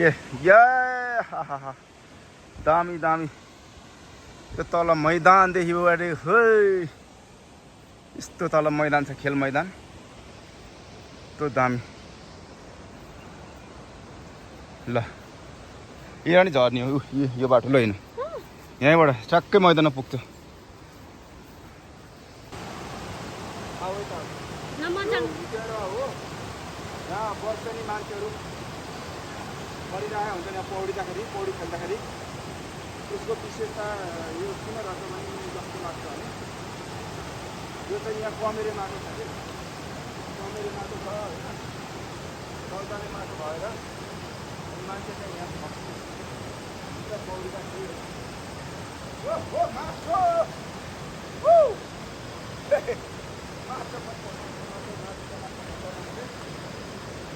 ए या दामी दामी त्यो तल मैदानदेखि अगाडि है यस्तो तल मैदान छ खेल मैदान त्यो दामी ल यहाँ नि झर्ने हो यो बाटो ल हेर्नु यहीँबाट ठ्याक्कै मैदानमा पुग्छ यहाँ बस्ने मान्छेहरू परिरहेको हुन्छ यहाँ पौडी खेल्दाखेरि उसको विशेषता यो किन रहेछ भने जस्तो लाग्छ भने यो चाहिँ यहाँ कमेरे माटो छ कि कमेरे माटो छ होइन चल्दाने माटो भएर मान्छे चाहिँ यहाँ बस्छ पौडिदाखेरि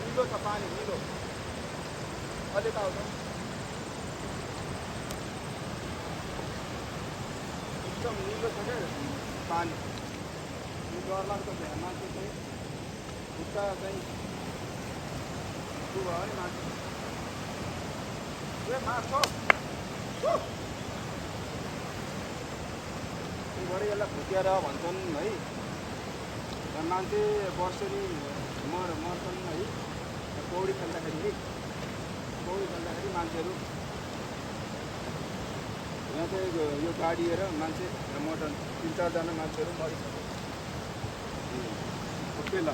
निलो छ पानी निलो अलिक आउँछ एकदम निलो छ क्या पानी डर लाग्दो भयो मान्छे चाहिँ खुट्टा चाहिँ भयो भने मान्छे मार्छ त्यहीबाट यसलाई भुटिएर भन्छन् है मान्छे वर्षेनी मर्छन् है पौडी खेल्दाखेरि मान्छेहरू यहाँ चाहिँ यो गाडी हेर मान्छे मोटर 3-4 जना मान्छेहरू मरिसक्यो ओके ल